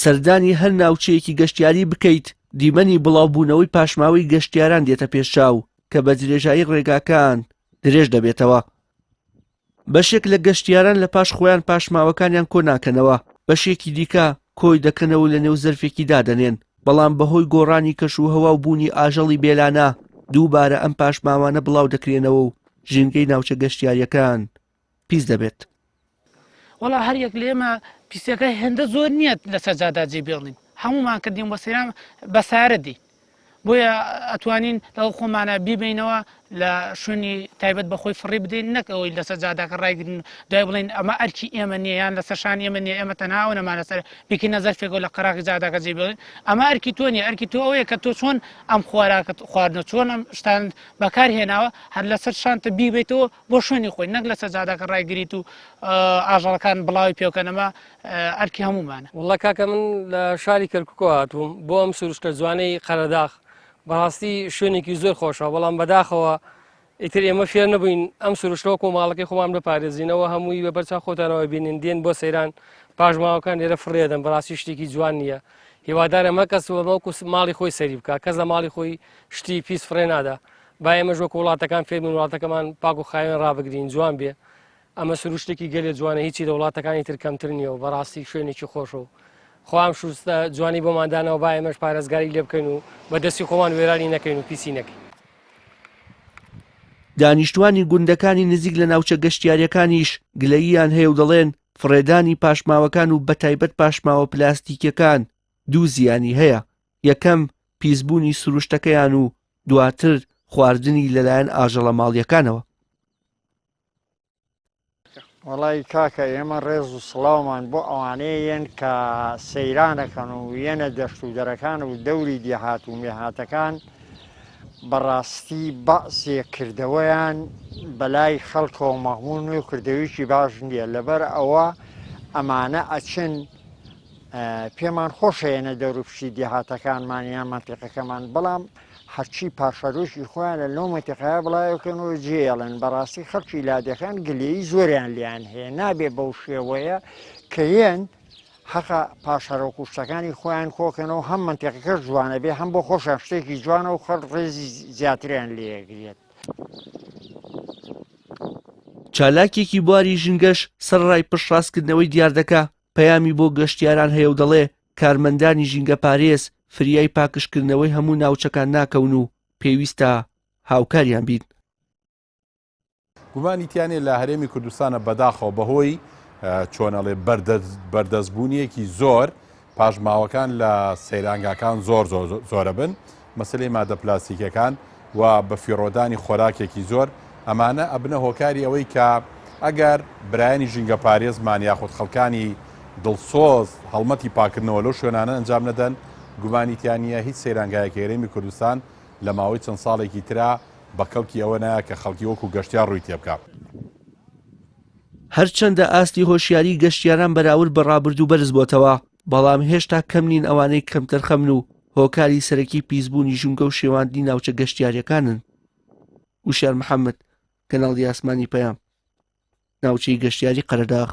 سەردانی هەر ناوچەیەکی گەشتیاری بکەیت، دیمەنی بڵاوبوونەوەی پاشماوەی گەشتیاران دێتە پێش چاو کە بە درێژایی ڕێگاکان درێژ دەبێتەوە. بەشێک لە گەشتیاران لە پاش خۆیان پاشماوەکانیان کۆ ناکەنەوە، بەشێکی دیکە کۆی دەکەنەوە و لەنێو زەرفێکی دادەنێن، بەڵام بەهۆی گۆڕانی کەشوهەوا و بوونی ئاژەڵی بێلانە دووبارە ئەم پاشماوانە بڵاو دەکرێنەوە و ژینگەی ناوچە گەشتیارییەکان پیس دەبێت. وەڵا هەر یەک لە ئێمە پیسیەکە هێندە زۆر نییە لەسەر جادا جێ بێڵین هەمومان کردیم بە سەیران بە سارە دێین بۆیە ئەتوانین لەگەڵ خۆمانە بیبینەوە لە شوێنی تایبەت بە خۆی فڕی بدەین نەک ئەوەی لەسەر جاداکە ڕایگرن دوای بڵین ئەمە ئەرکی ئێمە نییە یان لەسەر شان ئێمە نییە ئێمە تەنها ئەو نەمانە سەر بیکەینە زەرفێکەوە لە قەراغی جاداکە جێ بێڵین ئەمە ئەرکی تۆ نییە ئەرکی تۆ ئەوەیە کە تۆ چۆن ئەم خۆراکە خواردنە چۆن ئەم شتان بەکار هێناوە هەر لەسەر شانتە بیبیتەوە بۆ شوێنی خۆی نەک لەسەر جادەکە ڕایگریت و ئاژەڵەکان بڵاوی پێوکەن ئەمە ئەرکی هەموومانە. وەڵا کاکە من لە شاری کەرکوکەوە هاتووم بۆ ئەم سروشتە جوانەی قەرەداغ بەڕاستی شوێنێکی زۆر خۆشە بەڵام بەداخەوە ئیتر ئێمە فێر نەبووین ئەم سروشتە وەکو ماڵەکەی خۆمان بپارێزینەوە هەمووی بە بەرچاو خۆتانەوە بینین دێن بۆ سەیران پاشماوەکان لێرە فڕێدەن بەڕاستی شتێکی جوان نییە هیوادارم هەر کەس وەکو ماڵی خۆی سەری بکە کەس لە ماڵی خۆی شتی پیس فڕێ نادا با ئێمەش وەکو وڵاتەکان فێربین وڵاتەکەمان پاک و خاوێن ڕابگرین جوان بێ ئەمە سروشتێکی گەلێ جوانە هیچی لە وڵاتەکانی تر کەمتر نییە و بەڕاستی شوێنێکی خۆشە و خوا ئەم شوستە جوانی بۆمان داناوە با ئێمەش پارێزگاری لێ بکەین و بە دەستی خۆمان وێرانی نەکەین و پیسی نەکەین. دانیشتوانی گوندەکانی نزیک لە ناوچە گەشتیارییەکانیش گلەییان هەیە و دەڵێن، فڕێدانی پاشماوەکان و بەتایبەت پاشماوە پلاستیکییەکان دوو زیانی هەیە، یەکەم پیسبوونی سروشتەکەیان و دواتر خواردنی لەلایەن ئاژەڵە ماڵییەکانەوە. وەڵی کاکە ئێمە ڕێز و سڵاومان بۆ ئەوانەیە یەن کە سەیرانەکەن و یەنە دەشت و دەرەکان و دەوری دیهات و مێهاتەکان بەڕاستی بەعسێ کردەوەیان بەلای خەڵکەوە مەهمون و کردەویی باش نییە لەبەر ئەوە ئەمانە ئەچن پێمان خۆشە یەنە دەوروپشتی دێهاتەکانمان یان مەنتیقەکەمان بەڵام هەرچی پاشەرۆکی خۆیانە لەو مەنتیقەیە بڵاوکەنەوە جێیەڵن بەڕاستی خەڵکی لادێکان گلەیی زۆریان لیان هەیە نابێ بەو شێوەیە کە یەن حەقە پاشەرۆک و شتەکانی خۆیان کۆکەنەوە هەم مەنتیقەکەش جوانە بێ هەم بۆ خۆشیان شتێکی جوانە و خەڵک ڕێزی زیاتریان لێگرێت. چالاکێکی بواری ژینگەش سەرەڕای پشتڕاستکردنەوەی دیاردەکە، پەیامی بۆ گەشتیاران هەیە و دەڵێ، کارمەندانی ژینگەپارێز فریای پاکژکردنەوەی هەموو ناوچەکان ناکەون و پێویستە هاوکاریان بین. گومانی تیا نیە لە هەرێمی کوردستانە بەداخەوە بەهۆی چۆنەڵێ بەردەستبوونیەکی زۆر پاشماوەکان لە سەیرانگاکان زۆر زۆر زۆرە بن مەسلەی مادە پلاستیکەکان و بە فیڕۆدانی خۆراکێکی زۆر ئەمانە ئەبنە هۆکاری ئەوەی کە ئەگەر برایانی ژینگەپارێزمان یاخود خەڵکانی دڵسۆز هەڵمەتی پاکردنەوە لەو شوێنانە ئەنجام نەدەن گومانی تیا نییە هیچ سەیرانگایەکی هەرێمی کوردستان لە ماوەی چەند ساڵێکی ترا بە کەڵکی ئەوە نایە کە خەڵکی وەکو گەشتیار ڕووی تێبکا. هەرچەندە ئاستی هۆشیاری گەشتیاران بەراورد بە ڕابردوو بەرزبۆتەوە، بەڵام هێشتا کەم نین ئەوانەی کەمتەرخەمن و هۆکاری سەرەکی پیسبوونی ژینگە و شێواندنی ناوچە گەشتیارییەکانن. وشیار محەممەد، کەناڵی ئاسمانی پەیام، ناوچەی گەشتیاری قەرەداغ.